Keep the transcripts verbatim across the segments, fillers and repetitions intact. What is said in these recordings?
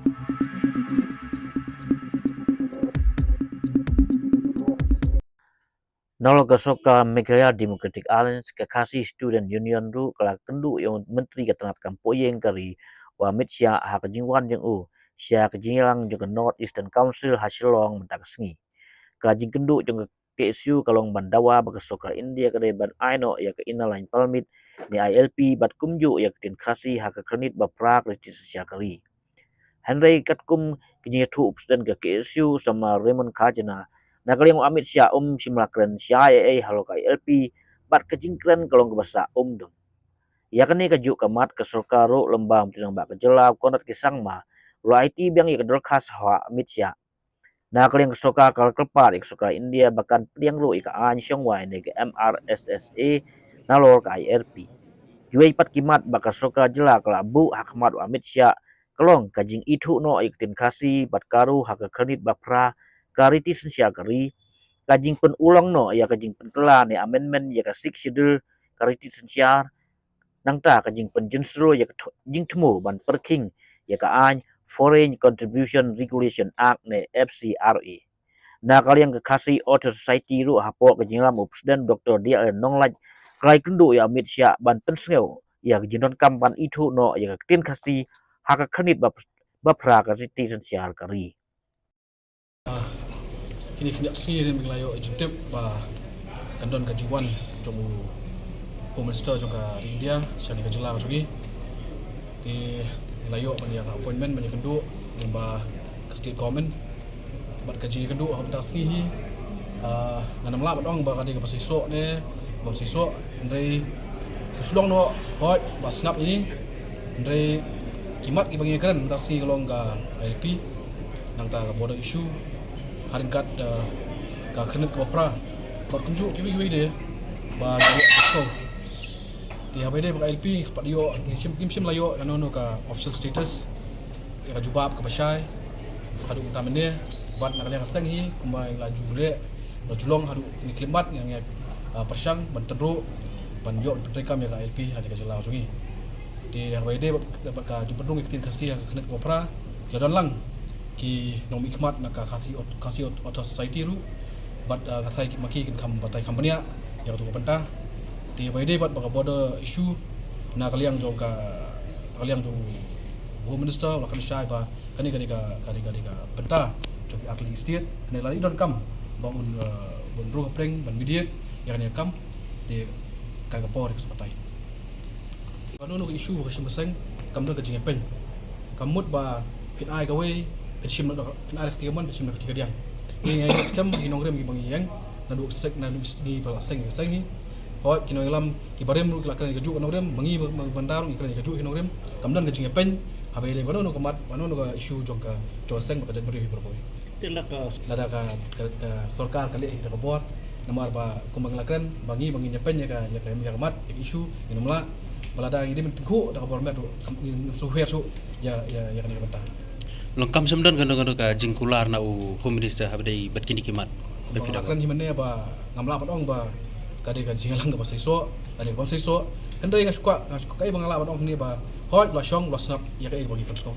Nalor ka sorkar Meghalaya Democratic Alliance, ka Khasi Student Union ruh ka la kynduh ïa u Myntri ka tnat kam poh ïing ka ri, u Amit Shah, ha ka jingwan jong u sha ka jingïalang jong ka North Eastern Council ha Shillong mynta ka sngi. Ka jingkynduh jong ka K S U ka long ban dawa ba ka sorkar India ka dei ban ai noh ïa ka Inner Line Permit ne I L P bad kumjuh ïa ka ktien Khasi ha ka khyrnit ba phra ka riti synshar ka ri. Hynrei katkum ka jingïathuh u President ka K S U, Samla Raymond Kharjana, na ka liang u Amit Shah um shym la kren shai ei ei halor ka I L P, bad ka jingkren ka long kaba sah umdum. Ïa kane kajuh ka mat ka sorkar ruh lyngba u Myntri Rangbah ka jylla u Conrad K Sangma, u la aiti biang ïa ka dorkhas ha u Amit Shah. Na ka liang ka sorkar ka la kyrpad ïa ka sorkar India ba kan pdiang ruh ïa ka aiñ shongwai ne ka M R S S A nalor ka I L P. Kiwei pat ki mat ba ka sorkar jylla ka la buh ha khmat u Amit Shah ka long ka jingithuh noh ïa ka ktien Khasi bad Garo ha ka khyrnit ba phra ka riti synshar ka ri, ka jingpynurlong noh ïa ka jingpynkylla ne amendment ïa ka Sixth Schedule ka riti synshar, nangta ka jingpynjynjar ïa ka thu-, jingthmu ban pyrkhing ïa ka aiñ Foreign Contribution Regulation Act ne F C R A. Na ka liang ka Khasi Authors Society ruh hapoh ka jingïalam u President Doctor D L N Nonglait, ka la ïakynduh ïa u Amit Shah ban pynsngew ïa ka jingdonkam ban ithuh noh ïa ka ktien Khasi ha ka khyrnit ba, ba phra ka riti synshar ka ri. Ah, kine ki khyndiat sngi rin ba ngi la ïoh jingtip ba kan don ka jingwan jong u Home Minister jong ka ri India sha kane ka jylla ka jong ngi. Te ngi la ïoh ban ïa ka appointment ban ïakynduh lyngba ka state government. Bad ka jingïakynduh ha mynta ka sngi hi, ah, ngan ym lah ban ong ba ka dei kaba seisoh ne bym seisoh, hynrei ka shu long noh hooid ba sngap ïa ngi. Hynrei ki mat kiba ngi ïakren mynta ka sngi ka long ka I L P, nangta ka border issue, ha ryngkat, eh, ka khyrnit kaba phra bad kumjuh kiwei kiwei de ba ngi ïoh. Te haba ïadei bad ka I L P, ka pat ïoh, ngim shym, ngim shym la ïoh ïa kano kano ka official status, ïa ka jubab kaba shai haduh mynta mynne. Bad na ka liang ka seng hi, kumba la ju leh, la ju long haduh kine ki khyllipmat, ngi, ngi, ah, pyrshang ban tynruh ban ïoh ban pyntreikam ïa ka I L P ha kane ka jylla ka jong ngi. Te haba ïadei bad, bad ka jingpynrung ïa ka ktien Khasi ha ka khyrnit kaba phra, la don lang ki nongmihkhmat na ka Khasi Aut-, Khasi Aut-, Authors Society ruh. Bad, ah, nga tharai ma ki kin kham batai kham bniah ïa katu ka bynta. Te haba ïadei bad, bad ka border issue, na ka liang jong ka, ka liang jong u Home Minister u la kren shai ba kane, kane ka, kane, kane ka bynta jong ki artylli ki state, kane la dei donkam ba un, eh, un ruh hapdeng ban mediate ïa kane ka kam. Te ka, ka por ka sa batai. Kano kano ka issue ba ka shim ka seng, kam don ka jingïapeiñ. Kam mut ba phin ai kawei, phin shim na, phin ai da ka kti kamon, phin shim na ka kti kadiang. Ngi, ngi ngeit skhem ki nongrim kiba ngi ïeng naduh ka seng, naduh ngi ba la seng ka seng hi. Hooid, ki nongïalam kiba rim ruh ki la kren kajuh ka nongrim, ma ngi ba, ba, bynta ruh ngi kren kajuh ki nongrim. Kam don ka jingïapeiñ haba ïadei bad kano kano ka mat, bad kano kano ka issue jong ka, jong ka seng bad ka jaitbynriew hi baroh kawei. Te lada ka, ka, ka, ka sorkar ka leh hi da ka bor, namar ba kumba ngi la kren ba ngi, ba ngin ïapeiñ ïa ka, ïa ka, ïa ka mat, ïa ka issue, ngin ym lah. Ba lada ngi dei ban tyngkhuh da ka bor met ruh, kam, ngin, ngin shu her shuh ïa, ïa, ïa kane ka bynta. Long kam shym don kano kano ka jingkular na u Home Minister haba ïadei bad kine ki mat. Kumba nga la kren hi mynne ba ngam lah ban ong ba ka dei ka jingïalang kaba seisoh, ka dei kaba seisoh. Hynrei nga shu kwah, nga shu kwah, kaei ba nga lah ban ong hangne ba hooid la shong, la sngap ïa kaei ba ngi pynsngew.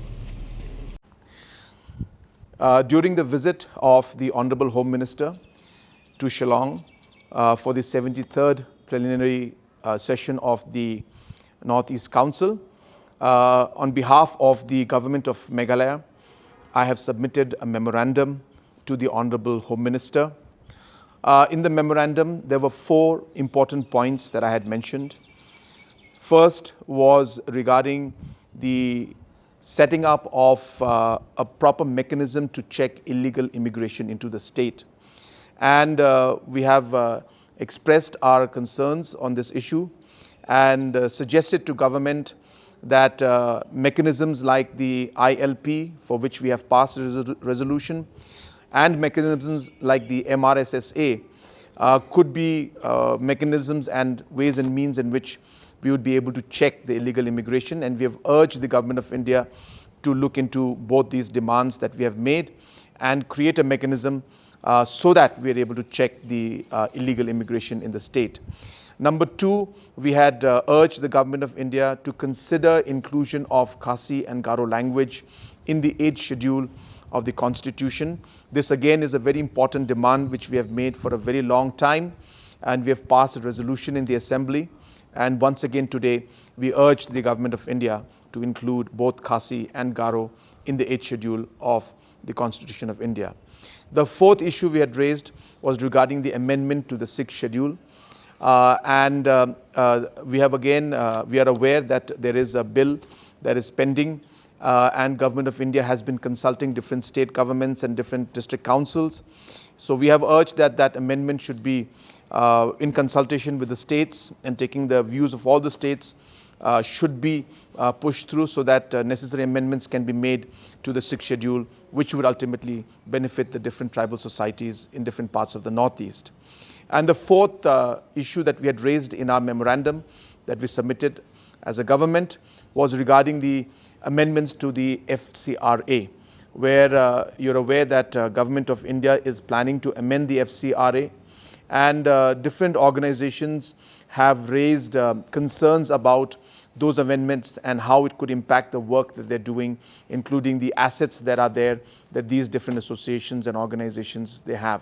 Uh, during the visit of the Honorable Home Minister to Shillong, uh, for the seventy-third plenary, uh, session of the Northeast Council, uh, on behalf of the Government of Meghalaya, I have submitted a memorandum to the Honorable Home Minister. Uh, in the memorandum, there were four important points that I had mentioned. First was regarding the setting up of, uh, a proper mechanism to check illegal immigration into the state. And, uh, we have, uh, expressed our concerns on this issue and, uh, suggested to government that, uh, mechanisms like the I L P, for which we have passed a resolu-, resolution, and mechanisms like the M R S S A, uh, could be, uh, mechanisms and ways and means in which we would be able to check the illegal immigration, and we have urged the Government of India to look into both these demands that we have made and create a mechanism, uh, so that we are able to check the, uh, illegal immigration in the state. Number two, we had uh, urged the Government of India to consider inclusion of Khasi and Garo language in the eighth schedule of the Constitution. This again is a very important demand which we have made for a very long time, and we have passed a resolution in the Assembly. And once again today, we urge the Government of India to include both Khasi and Garo in the eighth schedule of the Constitution of India. The fourth issue we had raised was regarding the amendment to the sixth schedule. Uh, and um, uh, we have again, uh, we are aware that there is a bill that is pending, uh, and Government of India has been consulting different state governments and different district councils. So we have urged that that amendment should be uh, in consultation with the states and taking the views of all the states uh, should be uh, pushed through so that uh, necessary amendments can be made to the sixth schedule, which would ultimately benefit the different tribal societies in different parts of the Northeast. And the fourth uh, issue that we had raised in our memorandum that we submitted as a government was regarding the amendments to the F C R A, where uh, you're aware that uh, Government of India is planning to amend the F C R A, and uh, different organizations have raised uh, concerns about those amendments and how it could impact the work that they're doing, including the assets that are there that these different associations and organizations they have.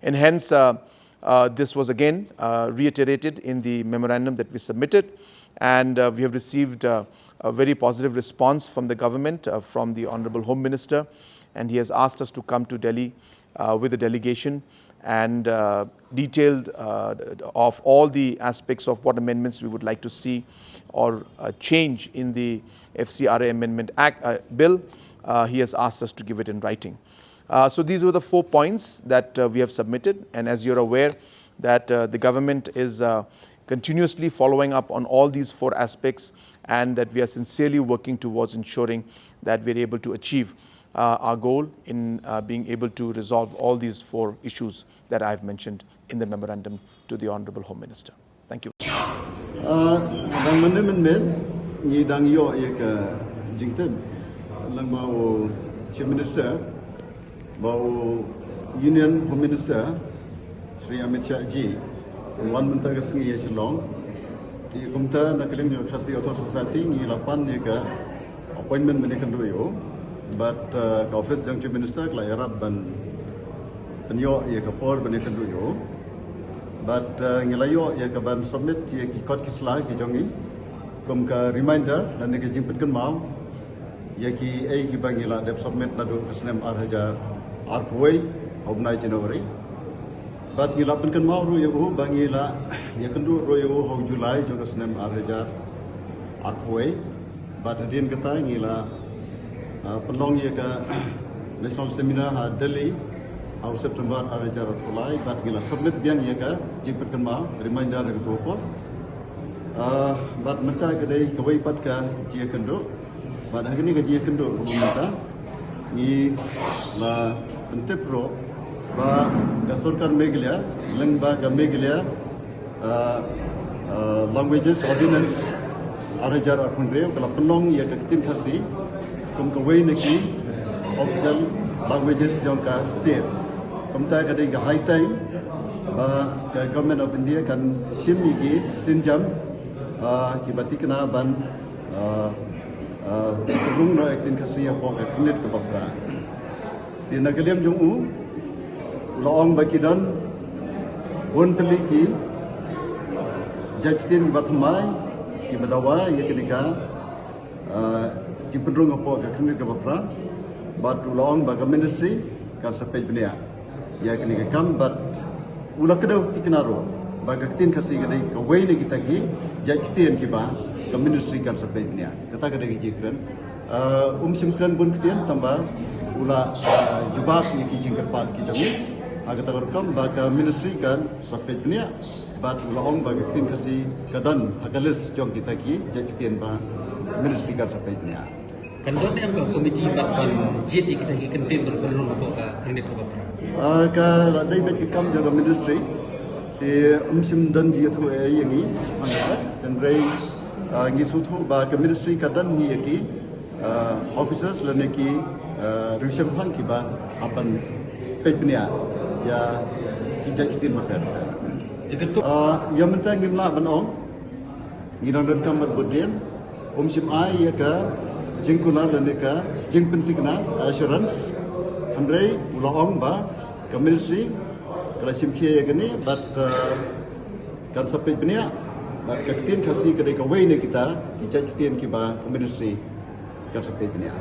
And hence, uh, uh, this was again uh, reiterated in the memorandum that we submitted, and uh, we have received uh, a very positive response from the government, uh, from the Honorable Home Minister, and he has asked us to come to Delhi uh, with a delegation and uh, detailed uh, of all the aspects of what amendments we would like to see or uh, change in the F C R A Amendment Act uh, bill. Uh, he has asked us to give it in writing. Uh, so these were the four points that uh, we have submitted, and as you're aware, that uh, the government is uh, continuously following up on all these four aspects, and that we are sincerely working towards ensuring that we're able to achieve uh, our goal in uh, being able to resolve all these four issues that I've mentioned in the memorandum to the Honorable Home Minister. Thank you. Uh, dang mynne mynmiet ngi dang ïoh ïa ka jingtip lang ba u Chief Minister, ba u Union Home Minister Shri Amit Shah ji wan mynta ka sngi ïa Shillong. Te kumta na ka liang jong Khasi Authors Society ngi la pan ïa ka appointment ban ïakynduh ïa u. Bad uh, ka office jong Chief Minister ka la ïarap ban pynïoh ïa ka por ban ïakynduh ïa u. Bad uh, ngi la ïoh ïa ka ban submit ïa ki kot ki sla ki jong ngi kum ka reminder lane ka jingpynkynmaw ïa kiei kiba ngi la dep submit naduh ka snem ar hajar arphew wei ha u bnai January. Bad ngi la pynkynmaw ruh ïa u ba ngi la ïakynduh ruh ïa u ha u July jong ka snem ar hajar arphew wei. Bad hadien kata ngi la uh, pynlong ïa ka national seminar ha Delhi ha u September ar hajar arphew lai. Bad ngi la submit biang ïa ka jingpynkynmaw, reminder, ha kato ka por. Uh, bad mynta ka dei kawei pat ka jingïakynduh. Bad ha kane ka jingïakynduh ruh mynta ngi la pyntip ruh ba ka sorkar Meghalaya lyngba ka Meghalaya uh, uh, Languages Ordinance ar hajar arphew hynriew ka la pynlong ïa ka ktien Khasi kum kawei na ki official languages jong ka state. Kumta ka dei ka high time ba ka Government of India kan shim ïa ki sienjam uh, kiba tikna ban uh, uh, rung noh ïa ka ktien Khasi hapoh ka khyrnit kaba phra. Te na ka liang jong u, u la ong ba ki don bun tylli ki jait ktien kiba thymmai kiba dawa ïa kane ka uh, jingpynrung hapoh ka khyrnit kaba phra. Bad u la ong ba ka ministry kan sa peit bniah ïa kane ka kam bad u la kdew thikna ruh ba ka ktien Khasi ka dei kawei na kita ki jait ktien kiba ka ministry kan sa peit bniah. Kata ka dei ka jingkren. Uh, um shym kren bun ktien tang ba u la uh, jubab ïa ki jingkyrpad ki jong ngi. Ha kata ka rukom ba ka ministry kan sa peit bniah bad u la ong ba ka ktien Khasi ka don ha ka list jong kita ki jait ktien ba ministry kan sa peit bniah. Kan don ne em ka komiti ba ban jied ïa kita ki kyntien ban pynrung hapoh ka khyrnit kaba phra? Ah, ka la dei beit ka kam jong ka ministry. Te um shym don jingïathuh ei ei ïa ngi shaphang kata. Hynrei ah, ngi sngewthuh ba ka ministry ka don hi ïa ki ah, officers lane ki ah, riewshemphang kiba hap ban peit bniah ïa ki jait ktien bapher. Ïa mynta ngim lah ban ong, ngi dang donkam bad bud dien. Um shym ai ïa ka jingkular lane ka jingpynthikna, assurance. Hynrei u la ong ba ka ministry ka la shim khia ïa kane bad kan sa peit bniah. Bad ka ktien Khasi ka dei kawei na kita ki jait ktien kiba ka ministry kan sa peit bniah.